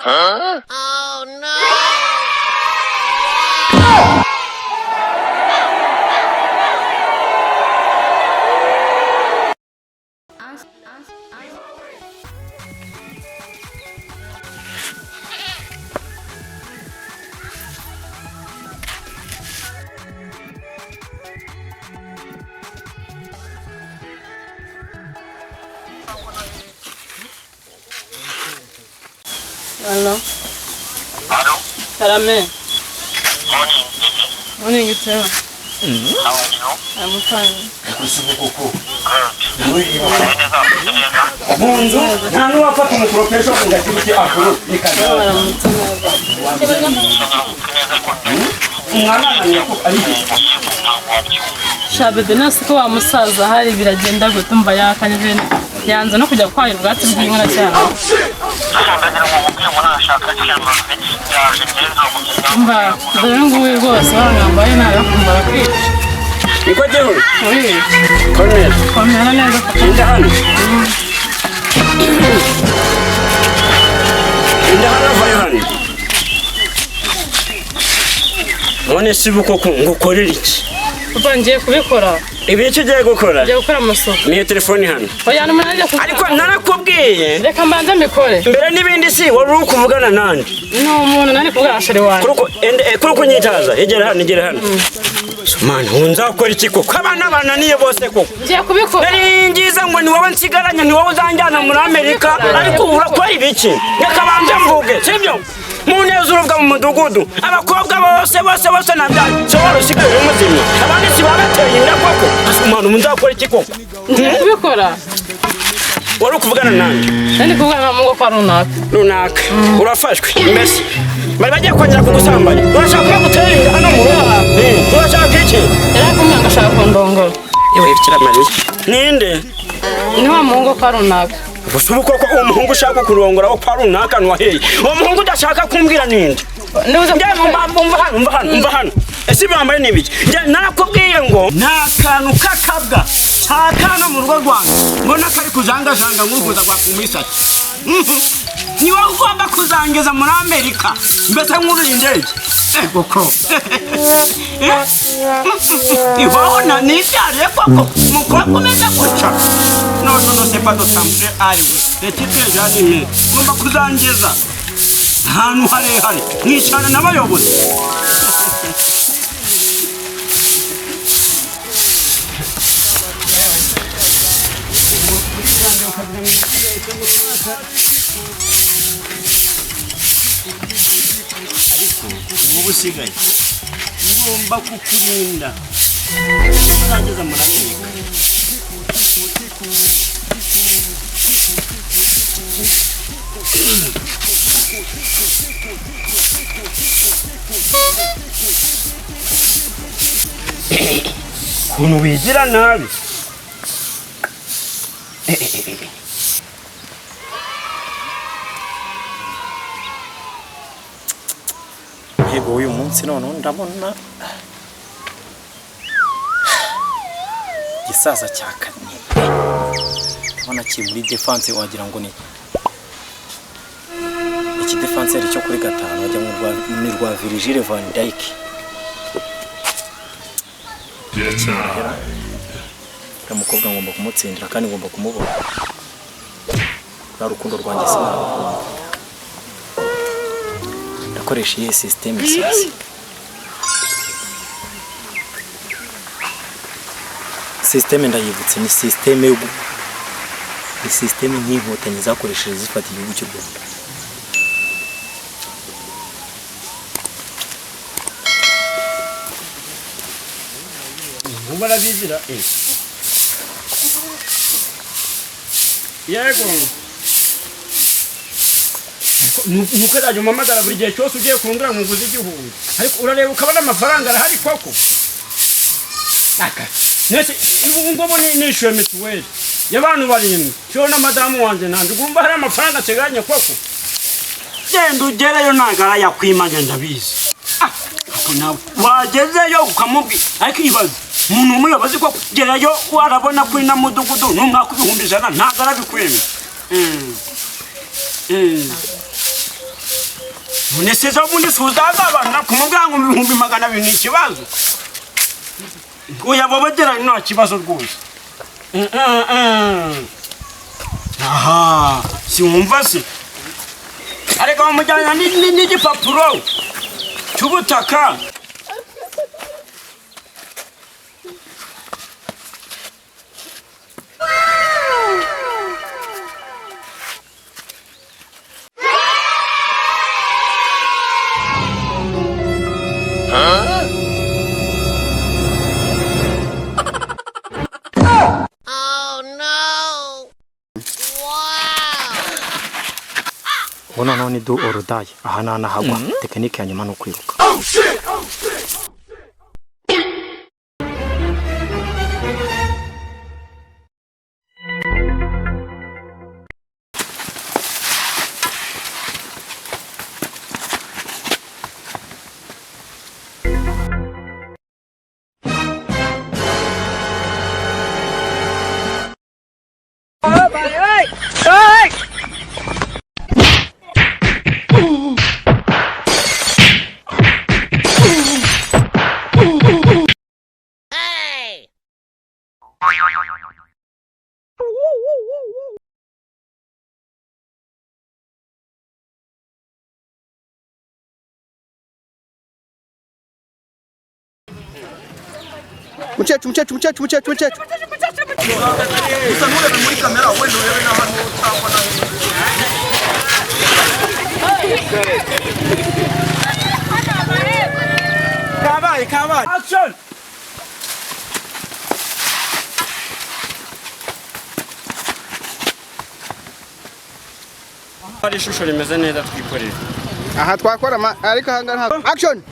Oh no! Hello. Hello. Salame. Morning, baby. Morning, you too. How are you? I'm fine. Good. Neza, neza. Mu nzu nta n'uwafata umukoropesho ngo agire icyo akora ni kagare. Baramutse neza. Umwana ananiye ko ari igihe. Shabebe nasi ko wa musaza hari biragenda gute umva yakanyije yanze no kujya kwahira ubwatsi bw'inka cyane. Ndagira ngo mubwire ngo nashaka cyamaze yaje neza kugeza. Umva dore nguyu rwose warambaye narakumva barakwica. Niko jyewe Uri komera komera neza. Inda hano, inda hano, vayo hano. None si ubu koko ngo ukorere iki? Papa, ngiye kubikora. Ibi icyo ugiye gukora? Ngiye gukora amasuku. Niyo telefone hano. Oya, n'umuntu ajya kuvuga. Ariko narakubwiye. Reka mbanze mbikore. Mbere n'ibindi si wari uri kuvugana nande? Ni umuntu nari kuvuga sheri wanjye. Kuri uko unyitaza, egera hano, egera hano. Mana, ubu nzakora iki koko? Abana bananiye bose koko. Ngiye kubikora. Nari ngize ngo ni wowe nsigaranye, ni wowe uzanjyana muri Amerika, ariko ubu urakora ibiki? Reka banze mvuge, sibyo? Muneza uruvuga mu mudugudu, abakobwa bose bose bose nabyaye, so wari usigaye uri muzima, abandi si babateye inda koko? Mana, ubu nzakora iki koko? Ngiye kubikora. Wari ukuvugana nande? Nari kuvugana na mungu kwa runaka. Runaka urafashwe, mbese bari bagiye kongera kugusambanya, urashaka ko bagutera inda hano mu rugo? Urashaka iki? Yari kumwe ngo ashaka kundongora. Yewe Bikira Mariya, ninde? Ni wa muhungu kwa runaka. Gusa ubu koko uwo muhungu ushaka kurongora wo kwa runaka ntiwaheye, uwo muhungu udashaka kumbwira ninde? Ndibuze. Njye umva hano, umva hano, umva hano, ese bambaye ni ibiki? Njye narakubwiye ngo nta kantu k'akabwa nta kana mu rugo rwanjye mbona kari kujangajanga nk'uruhuza rwa kumisaki. Ni wowe ugomba kuzangeza muri Amerika, mbese nk'uriye indege. Ego ko iwaho nibyariye koko umukobwa umeze gutya? No, no, no, c'est pas de sample ariwe retitre jarime ugomba kuzangeza ahantu harehare mwicarana n'abayobozi. Ariko wowe usigaye ngomba kukurinda uzageza muri Amerika. Ukuntu wigira nabi. Yego, uyu munsi noneho ndabona igisaza cya kane, ndabona kiri muri defense, wagira ngo ni iki defenseur cyo kuri gatanu, wagira ngo ni rwa Virgil van Dijk. Uriya mukobwa ngomba kumutsindira kandi ngomba kumubona. Rwa rukundo rwanjye sinarukunda. Ndakoresha iyi system sasa. System ndayibutse, ni system yo ni system nk'inkotanyi zakoresheje zifata igihugu cy'u Rwanda. Barabizira yego, nuko azajya umpamagara buri gihe cyose ugiye kungura nkuguze 1000, ariko urareba ukabona amafaranga arahari koko. Ubu ngubu nishyuye mituweli y'abantu 7 cyo na madamu wanjye nanjye, ugomba hari amafaranga ateganye koko? Genda ugereyo ntabwo arayakwimanye ndabizi. Ariko nawe wagezeyo ukamubwira, ariko ibaze umuntu w'umuyobozi koko, gerayo warabona ko ina mudugudu n'umwaka 100,000 ntabwo arabikwemera. None se ejo bundi si uzazabana kumubwira ngo 200,000 ni ikibazo? Oya babagera nta kibazo rwose. Aha, siwumva se? Ariko bamujyana n'igipapuro cy'ubutaka. Ubu noneho ni do or die, aha nta nahagwa, tekinike ya nyuma ni ukwiruka. Mukecuru, mukecuru, mukecuru, mukecuru, mukecuru. Gusa nturebe muri kamera, wenda urebe na hano cyangwa na hino. Kabaye, kabaye. Action! Hari ishusho rimeze neza twikorera. Aha twakora ariko aha ngaha ntabwo. Action!